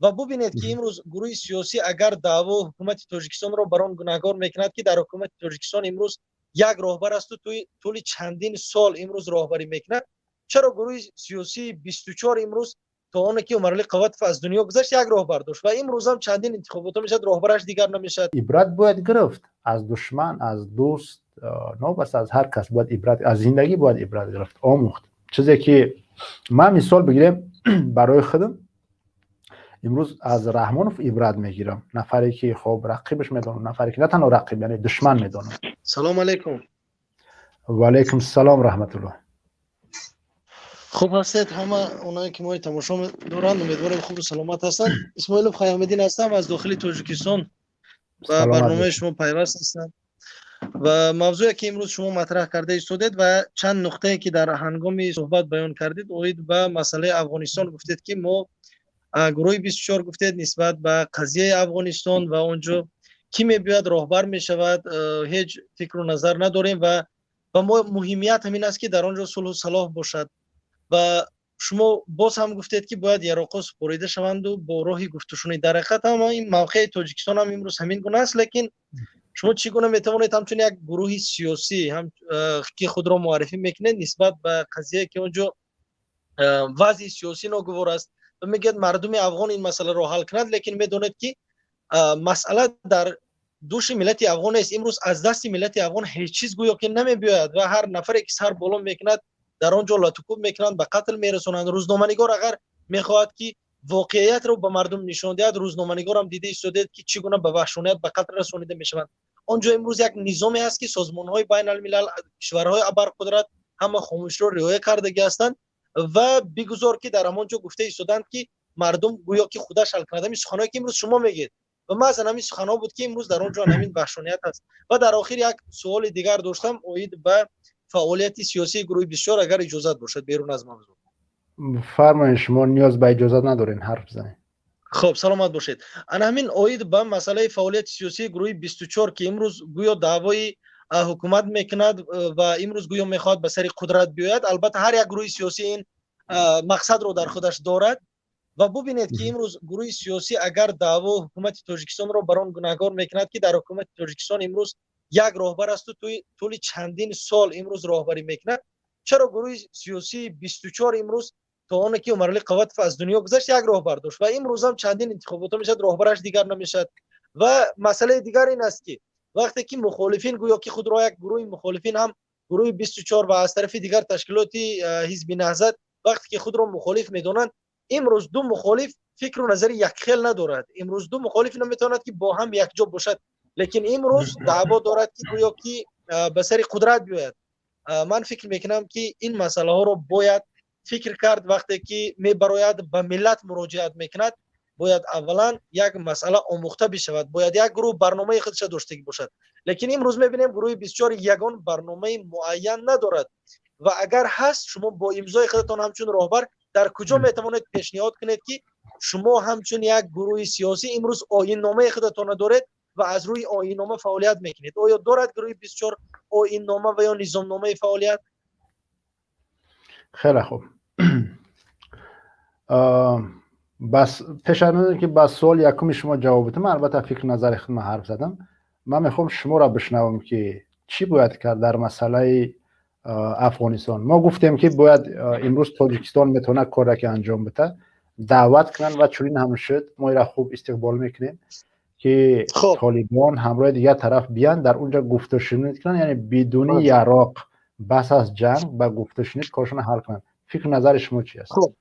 Ва бубинед, ки имрӯз гурӯҳи сиёсӣ агар даъво ҳукумати Тоҷикистонро бар он гунаҳгор мекунад, ки дар ҳукумати Тоҷикистон имрӯз як роҳбар асту тӯли чандин сол имрӯз роҳбарӣ мекунад, чаро гурӯҳи сиёсии 24 имрӯз то оне ки Умаралӣ Қувватов аз дунё гузашт, як роҳбар дошт ва имрӯзам чандин интихоботҳо мешавад, роҳбараш дигар намешавад? Ибрат бояд гирифт аз душман, аз дӯст, новобаста аз ҳар кас бояд ибрат, аз зиндагӣ бояд ибрат гирифт, омӯхт. Чизе ки ман мисол бигирем, барои худам имрӯз аз Раҳмонов ибрат мегирам, нафаре ки хоб рақибаш медонам, нафаре ки на танҳо рақиб, яъне душман медонам. Салом алейкум. Ва алейкум салом, раҳматуллоҳ. Хуб ҳастед? Ҳама оное ки мои тамошо доранд, умедворем, хубу саломат ҳастанд. Исмоилов Хаёмиддин ҳастам, аз дохили Тоҷикистон ба барномаи шумо пайваст ҳастам ва мавзӯе ки имрӯз шумо матраҳ карда истодед ва чанд нуқтае ки дар ҳангоми суҳбат баён кардед оид ба масъалаи Афғонистон, гуфтед, ки мо гурӯҳи 24 гуфтед, нисбат ба қазияи Афғонистон ва он ҷо кӣ мебиёяд, роҳбар мешавад, ҳеҷ фикру назар надорем ва мо муҳимият ҳамин аст, ки дар он ҷо сулҳу салоҳ бошад. Ва шумо боз ҳам гуфтед, ки бояд яроқҳо супорида шаванду бо роҳи гуфтушунид. Дар ҳақиқат ҳам ин мавқеи Тоҷикистон ҳам имрӯз ҳамин гуна аст, лекин шумо чӣ гуна метавонед ҳамчун як гурӯҳи сиёсӣ ҳам ки худро муаррифӣ мекунед, нисбат ба қазие ки он ҷо вазъи сиёсӣ ногувор аст ва мегӯяд, мардуми афғон ин масъаларо ҳал кунад, лекин медонед, ки масъала дар дӯши миллати афғон нест? Имрӯз аз дасти миллати афғон ҳеҷ чиз гӯё ки намебиёяд ва ҳар нафаре ки сар боло мекунад, дар он ҷо латукӯб мекунанд, ба қатл мерасонанд. Рӯзноманигор агар мехоҳад, ки воқеиятро ба мардум нишон диҳад, рӯзноманигорам дида истодед, ки чӣ гуна ба ваҳшоният ба қатл расонида мешаванд. Он ҷо имрӯз як низоме ҳаст, ки созмонҳои байналмилал, кишварҳои абарқудрат ҳама хомӯширо риоя кардагӣ ҳастанд ва бигузор, ки дар ҳамон ҷо гуфта истоданд, ки мардум гӯё ки худаш ҳал кунад. Ҳамин суханҳое ки имрӯз шумо мегӯед ва маъзан ҳамин суханҳо буд, ки имрӯз дар он ҷо ҳамин ваҳшоният ҳаст. Ва дар охир як суоли дигар доштам оид ба фаъолияти сиёсии гурӯҳи 24, агар иҷозат бошад, берун аз мавзӯъ. Фармоед, шумо ниёз ба иҷозат надоред, ҳарф бизанед. Хуб, саломат бошед. Ана ҳамин оид ба масъалаи фаъолияти сиёсии гурӯҳи 24, ки имрӯз гӯё даъвои ҳукумат мекунад ва имрӯз гӯё мехоҳад ба сари қудрат биёяд. Албатта, ҳар як гурӯҳи сиёсӣ ин мақсадро дар худаш дорад. Ва бубинед, ки имрӯз гурӯҳи сиёсӣ агар даъво ҳукумати Тоҷикистонро бар он гунаҳгор мекунад, ки дар ҳукумати Тоҷикистон имрӯз як роҳбар асту тӯли чандин сол имрӯз роҳбарӣ мекунад, чаро гурӯҳи сиёсии 24 имрӯз то оне ки Умаралӣ Қувватов аз дунё гузашт, як роҳбар дошт ва имрӯзам чандин интихоботҳо мешавад, роҳбараш дигар намешавад? Ва масъалаи дигар ин аст, ки вақте ки мухолифин гӯё ки худро як гурӯҳи мухолифин, ҳам гурӯҳи 24 ва аз тарафи дигар ташкилоти Ҳизби Наҳзат, вақте ки худро мухолиф медонанд, имрӯз ду мухолиф фикру назари якхел надорад. Имрӯз ду мухолиф наметавонад, ки бо ҳам якҷо бошад, лекин имрӯз даъво дорад, ки гӯё ки ба сари қудрат биёяд. Ман фикр мекунам, ки ин масъалаҳоро бояд фикр кард. Вақте ки мебарояд, ба миллат муроҷиат мекунад, бояд аввалан як масъала омӯхта бишавад, бояд як гурӯҳ барномаи худша доштагӣ бошад. Лекин имрӯз мебинем, гурӯҳи 24 ягон барномаи муайян надорад. Ва агар ҳаст, шумо бо имзои худатон ҳамчун роҳбар дар куҷо метавонед пешниҳод кунед, ки шумо ҳамчун як гурӯҳи сиёсӣ имрӯз оинномаи худатонро доред ва аз рӯи оиннома фаъолият мекунед? Оё дорад гурӯҳи 24 оиннома ва ё низомномаи фаъолият? Хеле хуб. Бас пеш аз он ки ба суоли якуми шумо ҷавоб бидам, албатта фикр назари худ ман ҳарф задам, ман мехоҳам шуморо бишнавам, ки чӣ бояд кард дар масъалаи Афғонистон. Мо гуфтем, ки бояд имрӯз Тоҷикистон метавонад коре ки анҷом бида, даъват кунанд ва чунин ҳам шуд. Мо ира хуб истиқбол мекунем, ки Толибон ҳамроҳи дигар тараф биянд, дар унҷа гуфтушунид кунанд, яъне бидуни яроқ, бас аз ҷанг, ба гуфтушунид коршона ҳал кунанд. Фикр назари шумо чи аст? Хуб,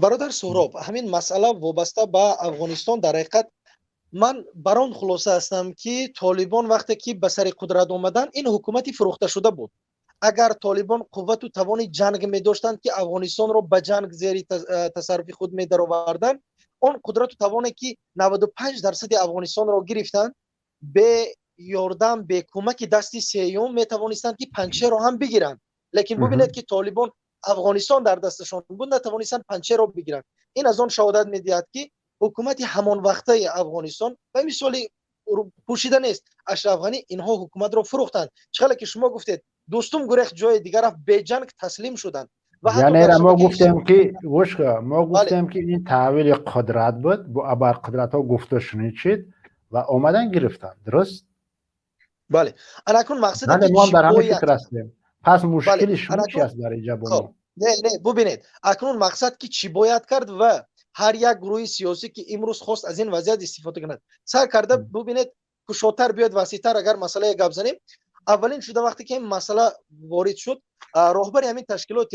бародар Суҳроб, ҳамин масъала вобаста ба Афғонистон, дар ҳақиқат ман бар он хулоса ҳастам, ки Толибон вақте ки ба сари қудрат омаданд, ин ҳукумати фурӯхташуда буд. Агар Толибон қуввату тавони ҷанг медоштанд, ки Афғонистонро ба ҷанг зери тасарруфи худ медароварданд, он қудрату тавоне ки 95 дарсади Афғонистонро гирифтанд, бе ёрдам, бе кӯмаки дасти сеюм метавонистанд, ки Панҷшерро ҳам бигиранд. Лекин бубинед, ки Толибон, Афғонистон дар дасташон буд, натавонистанд Панҷшерро бигиранд. Ин аз он шаҳодат медиҳад, ки ҳукумати ҳамонвақтаи Афғонистон, ба мисоли пӯшида нест, Ашраф Ғанӣ, инҳо ҳукуматро фурӯхтанд. Чӣ хеле ки шумо гуфтед, Дӯстум гурехт, ҷои дигар рафт, беҷанг таслим шуданд. Яъне мо гуфтем, ки гӯш, мо гуфтем, ки ин таҳвили қудрат буд, бо абарқудратҳо гуфту шунид шид ва омадан гирифтанд, дуруст? Бале, анакун мақсад Бале, мо дар ҳамин фикр ҳастем. Пас мушкили шумо чи аст дар инҷа бо мо? Не, не, бубинед, акнун мақсад, ки чӣ бояд кард ва ҳар як гурӯҳи сиёсӣ, ки имрӯз хост аз ин вазъият истифода кунад, сар карда, бубинед, кушодтар биёд, васеътар агар масъалае гап занем. Аввалин шуда, вақте ки ин масъала ворид шуд, роҳбари ҳамин ташкилот,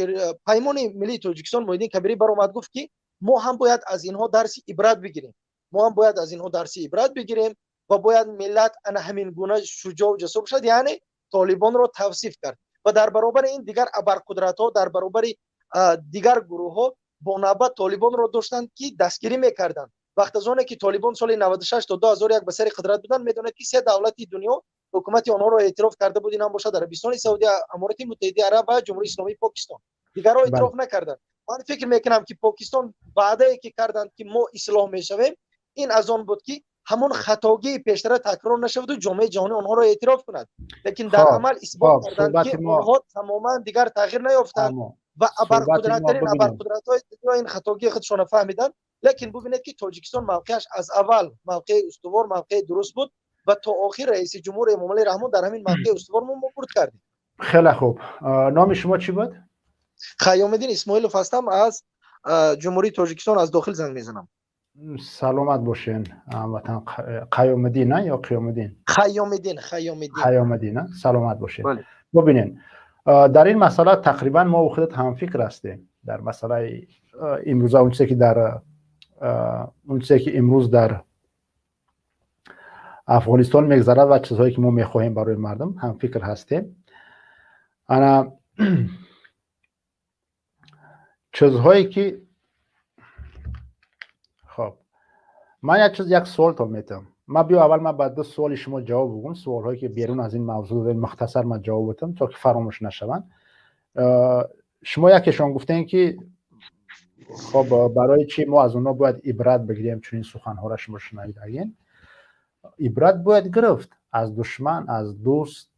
Паймони миллии Тоҷикистон, Муҳиддин Кабирӣ баромад, гуфт, ки мо ҳам бояд аз инҳо дарси ибрат бигирем, мо ҳам бояд аз инҳо дарси ибрат бигирем ва бояд миллат ана ҳамин гуна шуҷоъу ҷасур бошад. Яъне Толибонро тавсиф кард ва дар баробари ин дигар абарқудратҳо, дар баробари дигар гурӯҳҳо бо навбат Толибонро доштанд, ки дастгирӣ мекарданд. Вақт аз оне ки Толибон соли 96 то 2001 ба сари қудрат буданд, медонед, ки се давлати дунё ҳукумати онҳоро эътироф карда буд. Ин ҳам бошад Арабистони Саудӣ, Аморати Муттаҳидаи Араб ва Ҷумҳурии Исломии Покистон. Дигарро эътироф накарданд. Ман фикр мекунам, ки Покистон ваъдае ки карданд, ки мо ислоҳ мешавем, ин аз он буд, ки ҳамон хатогии пештара такрор нашаваду ҷомеаи ҷаҳонӣ онҳоро эътироф кунад. Лекин дар амал исбот карданд, ки онҳо тамоман дигар тағйир наёфтанд ва абарқудраттарин абарқудратҳои дунё ин хатогии худшонро фаҳмиданд. Лекин бубинед, ки Тоҷикистон мавқеаш аз аввал мавқеи устувор, мавқеи дуруст буд ва то охир раиси ҷумҳур Эмомалӣ Раҳмон дар ҳамин мавқеи устувор мо бурд кардем. Хеле хуб. Номи шумо чӣ буд? Хайёмиддин Исмоилов ҳастам, аз Ҷумҳурии Тоҷикистон, аз дохил занг мезанам. Саломат бошен, ҳамватан. Қаёмиддин ё Қиёмиддин? Хайёмиддин, Хайёмиддин. Хайёмиддин, саломат бошед. Бубинед, дар ин масъала тақрибан мо худат ҳамфикр ҳастем. Дар масъалаи имрӯза, он чизе ки имрӯз дар Афғонистон мегзарад ва чизҳое ки мо мехоҳем барои мардум, ҳамфикр ҳастем. Ана чизҳое ки, хоб, ман як чиз, як суолтон метавам. Ман биё, аввал ман ба ду суоли шумо ҷавоб бигӯм, суолҳое ки берун аз ин мавзӯъ додем, мухтасар ман ҷавоб бутам, то ки фаромӯш нашаванд. Шумо якешон гуфтем, ки хоб, барои чӣ мо аз онҳо бояд ибрат бигирем? Чунин суханҳоро шумо шунавидагин. Ибрат бояд гирифт аз душман, аз дӯст,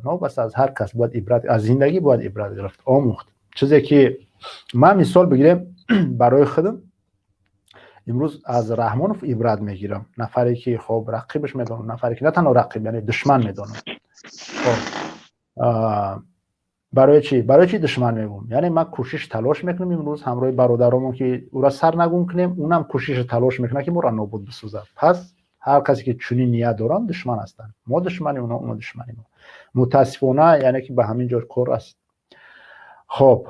новобаста аз ҳар кас бояд ибрат, аз зиндагӣ бояд ибрат гирифт, омӯхт. Чизе ки ман мисол бигирем, барои худам имрӯз аз Раҳмонов ибрат мегирам, нафаре ки, хоб, рақибаш медонам, нафаре ки на танҳо рақиб, яъне душман медонам. Хоб, барои чӣ душман мегӯм? Яъне ман кӯшиш, талош мекунам имрӯз ҳамроҳи бародаромон, ки ӯра сарнагун кунем, унам кӯшишу талош мекунад, ки моро нобуд бисозад. Пас ҳар касе ки чунин ният доранд, душман ҳастанд. Мо душмани онҳо, онҳо душмани мо. Мутаассифона, яъне ки ба ҳамин ҷо кор аст. Хоб,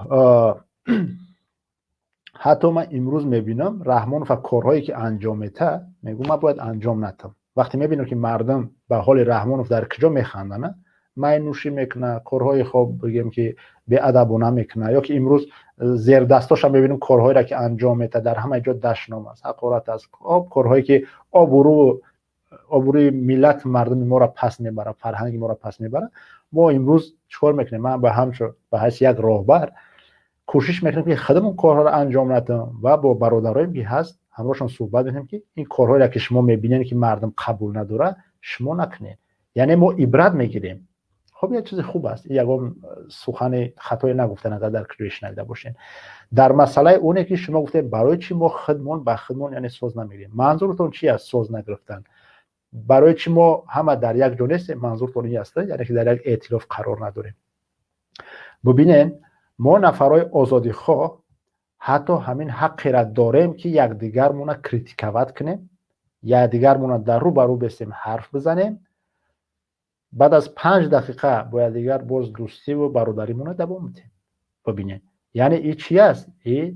ҳатто ман имрӯз мебинам Раҳмонов корҳое ки анҷом метаҳад, мегӯм, ман бояд анҷом натам. Вақте мебинам, ки мардум ба ҳоли Раҳмонов дар куҷо механданд, майнӯшӣ мекунад, корҳои, хоб, бигем, ки беадабона мекунад, ё ки имрӯз зердастоша мебинем, корҳоеро ки анҷом метаҳад, дар ҳама ҷо дашном аст, ҳақорат аст, об, корҳое ки обрӯи миллат, мардуми моро паст мебарад, фарҳанги моро паст мебарад. Мо имрӯз чикор мекунем? Ман ба ҳамчун, ба ҳайси як роҳбар кӯшиш мекунем, ки худамон корҳоро анҷом надиҳам ва бо бародароем, ки ҳаст, ҳамроҳшон суҳбат мекунем, ки ин корҳоеро, ки шумо мебинед, ки мардум қабул надорад, шумо накунед. Яъне мо ибрат мегирем. Хоб, як чизи хуб аст, ягон сухани хатое нагуфтан, агар дар куҷое шунавида бошед. Дар масъалаи оне ки шумо гуфтед, барои чӣ мо худмон ба худмон, яъне, соз намегирем, манзуртон чи аст? Соз нагирифтан, барои чӣ мо ҳама дар як ҷо нестем, манзуртон ин аст, яъне ки дар як эътилоф қарор надорем. Бубинед, мо нафарҳои озодихоҳ ҳатто ҳамин ҳаққеро дорем, ки якдигармона критиковать кунем, якдигармона дар рӯ ба рӯ бестем, ҳарф бизанем, баъд аз 5 дақиқа бо якдигар боз дӯстиву бародаримона давом медиҳем. Бубинед, яъне и чи аст? И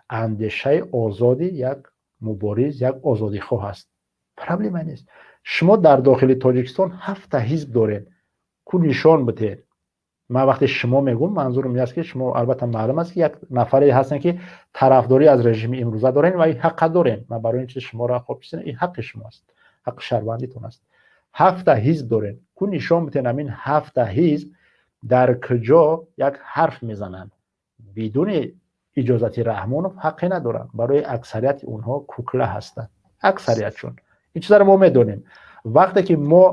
андешаи озоди як мубориз, як озодихоҳ аст. Проблема нест. Шумо дар дохили Тоҷикистон ҳафта ҳизб доред, ку нишон бидиҳед. Ман вақте шумо мегӯм, манзурам ин аст, ки шумо, албатта, маълум аст, ки як нафаре ҳастем, ки тарафдорӣ аз режими имрӯза дорем ва ин ҳаққа дорем. Ман барои ин чиз шуморо, хоб, ин ҳаққи шумо аст, ҳаққи шаҳрвандитон аст. Ҳафта ҳизб дорем, ку нишон бидиҳед, ҳамин ҳафта ҳизб дар куҷо як ҳарф мезананд? Бидуни иҷозати Раҳмонов ҳаққе надоранд. Барои аксарияти онҳо кукла ҳастанд, аксариятшон. Ин чизаро мо медонем. Вақте ки мо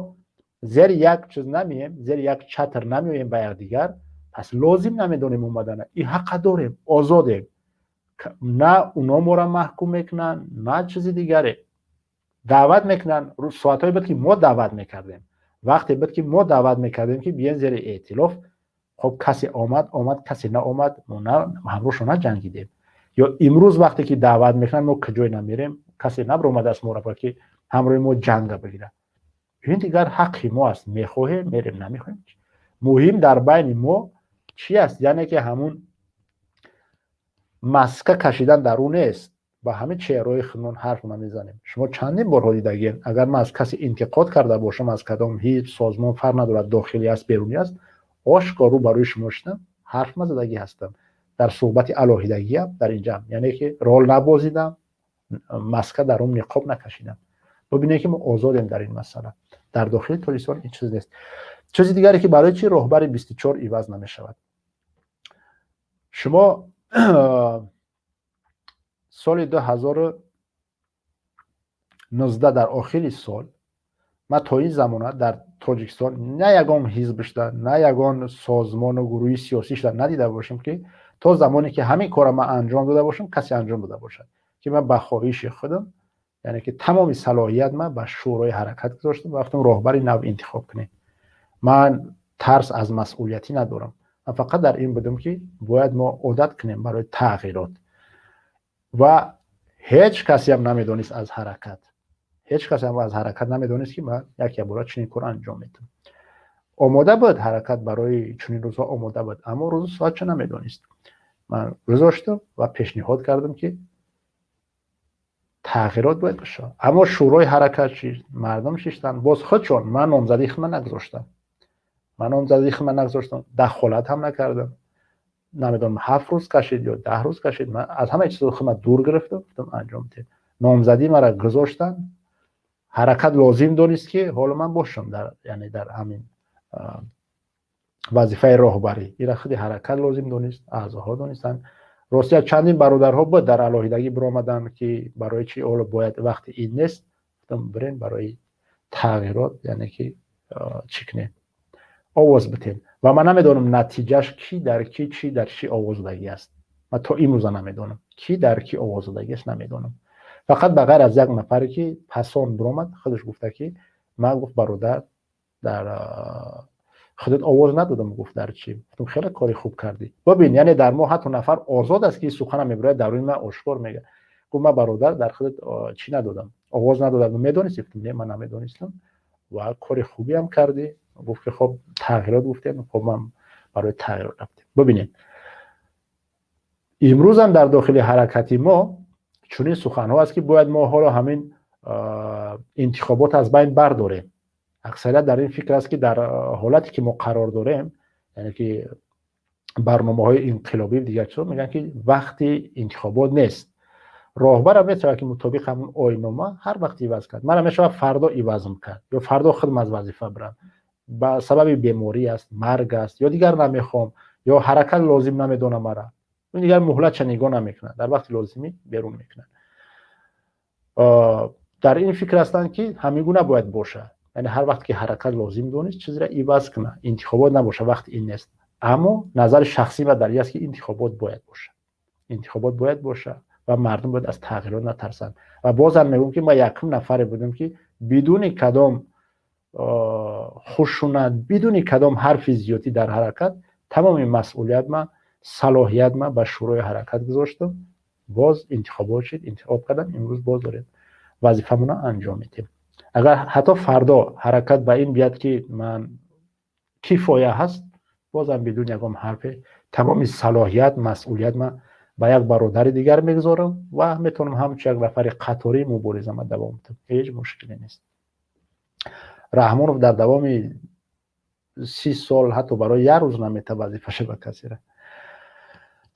зери як чиз намеем, зери як чатр намеоем ба якдигар, Пас лозим намедонем омадана. И ҳақа дорем, озодем. На уно моро маҳкум мекунанд, на чизи дигаре. Даъват мекунанд. Соатҳое буд, ки мо даъват мекардем, вақте буд, ки мо даъват мекардем, ки биен зери эътилоф. Хоб, касе омад, омад, касе наомад, мо ҳамроҳшон наҷангидем. Ё имрӯз вақте ки даъват мекунанд, мо куҷое намерем. Касе набаромадааст моро, ки ҳамроҳи мо ҷанга бигирад. Ин дигар ҳаққи мо аст: мехоҳем, мерем, намехоҳем. Муҳим дар байни мо чӣ аст? Яъне ки ҳамун маска кашидан дар ӯ нест. Ба ҳамин чеҳраҳои худмон ҳарф намезанем. Шумо чандин борҳо дидагиен, агар ман аз касе интиқод карда бошам, аз кадом ҳизб, созмон, фарқ надорад, дохилӣ аст, берунӣ аст, ошкор рӯ ба рӯи шумо шудам, ҳарф назадагӣ ҳастам дар суҳбати алоҳидагиам дар инҷа. Яъне ки рол набозидам, маска дар он ниқоб накашидам. Бубинед, ки мо озодем дар ин масъала. Дар дохили Тоҷикистон ин чиз нест. Чизи дигаре, ки барои чӣ роҳбари 24 иваз намешавад? Шумо соли 2019, дар охири сол, ман то ин замона дар Тоҷикистон на ягон ҳизб шуда, на ягон созмону гурӯҳи сиёсӣ шуда надида бошам, ки то замоне ки ҳамин корро ман анҷом дода бошам, касе анҷом дода бошад, ки ман ба хоҳиши худам, яъне ки тамоми салоҳият ман ба шӯрои ҳаракат гузоштам, рафтам, роҳбари нав интихоб кунем. Ман тарс аз масъулиятӣ надорам. Ман фақат дар ин будам, ки бояд мо одат кунем барои тағйирот. Ва ҳеҷ касеам намедонист аз ҳаракат, ҳеҷ касеам аз ҳаракат намедонист, ки ман як якбора чунин кор анҷом медиҳам. Омода буд ҳаракат барои чунин рӯзҳо, омода буд, аммо рӯзу соатча намедонист. Ман гузоштам ва пешниҳод кардам, ки тағйирот бояд бошад. Аммо шӯрои ҳаракат шишт, мардум шиштанд боз худшон. Ман номзадии худма нагузоштам, ман номзадии худма нагузоштам, дахолат ҳам накардам. Намедонам, 7 рӯз кашид ё 10 рӯз кашид. Ман аз ҳамаи чизо худма дур гирифтам, гуфтам, анҷом диҳед. Номзадии мара гузоштанд. Ҳаракат лозим донист, ки ҳоло ман бошам дар, яъне дар ҳамин вазифаи роҳбарӣ. Ира худи ҳаракат лозим донист, аъзоҳо донистанд. Ростия, чандин бародарҳо буд, дар алоҳидагӣ биромаданд, ки барои чӣ ҳоло бояд, вақти ин нест. Гуфтам, бирен, барои тағйирот, яъне ки чӣ кунем, овоз битем. Ва ман намедонам натиҷаш, ки дар ки чӣ, дар чӣ овоздагӣ аст. Ман то имрӯза намедонам, ки дар ки овоздагӣ аст, намедонам. Фақат ба ғайр аз як нафаре, ки пасон биромад, худаш гуфта, ки ман, гуфт, бародар, дар худат овоз надодам, гуфт, дар чӣ. Гуфтам, хеле кори хуб кардӣ. Бибин, яъне дар мо ҳатто нафар озод аст, ки сухана мебирояд, дар рӯи ман ошкор мега. Гуфт, ман, бародар, дар худат чӣ надодам, овоз надодам, медонистӣ? Гуфтам, не, ман намедонистам ва кори хубиам кардӣ. Гуфт, ки хоб, тағйирот гуфтем, хоб, ман барои тағйирот рафтем. Бибинед, имрӯзам дар дохили ҳаракати мо чунин суханҳо аст, ки бояд мо ҳоло ҳамин интихобот аз байн бардорем. Аксарият дар ин фикр аст, ки дар ҳолате ки мо қарор дорем, яъне ки барномаҳои инқилобӣ, дигар чизо, мегӯянд, ки вақти интихобот нест. Роҳбарам метавонад, ки мутобиқ ҳамун оиннома ҳар вақт иваз кард. Мана, мешавад фардо ивазм кард ё фардо худам аз вазифа бирам, ба сабаби беморӣ аст, марг аст ё дигар намехоҳам, ё ҳаракат лозим намедонам мара. Ин дигар муҳлатша нигоҳ намекунад, дар вақти лозимӣ берун мекунад. Дар ин фикр ҳастанд, ки ҳамин гуна бояд бошад, яъне ҳар вақт ки ҳаракат лозим донист, чизеро иваз кунад, интихобот набошад, вақти ин нест. Аммо назари шахсии ман дар ин аст, ки интихобот бояд бошад, интихобот бояд бошад ва мардум бояд аз тағйирот натарсанд. Ва бозам мегӯям, ки ман якум нафаре будам, ки бидуни кадом хушунат, бидуни кадом ҳарфи зиёдӣ дар ҳаракат тамоми масъулият ма, салоҳият ма ба шӯрои ҳаракат гузоштам. Боз интихобот шид, интихоб кардам. Имрӯз боз дорем, вазифамонро анҷом медиҳем. Агар ҳатто фардо ҳаракат ба ин биёд, ки ман кифоя ҳаст, бозам бидуни ягон ҳарфе тамоми салоҳият, масъулият ман ба як бародари дигар мегузорам ва метавонам ҳамчун як нафари қаторӣ муборизама давом диҳам. Ҳеҷ мушкиле нест. Раҳмонов дар давоми 30 сол ҳатто барои як рӯз намета вазифаша ба касера.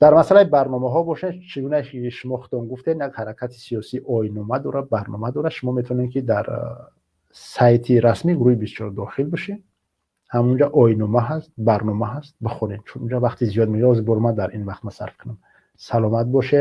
Дар масъалаи барномаҳо бошед, чӣ гуна ки шумо худтон гуфтед, як ҳаракати сиёсӣ оиннома дорад, барнома дорад. Шумо метавонед, ки дар сайти расмии гурӯҳи 24 дохил бошед. Ҳамунҷа оиннома ҳаст, барнома ҳаст, бихонед, чун унҷа вақти зиёд мегирад. Бор ман дар ин вақт ма сарф кунам. Саломат бошед.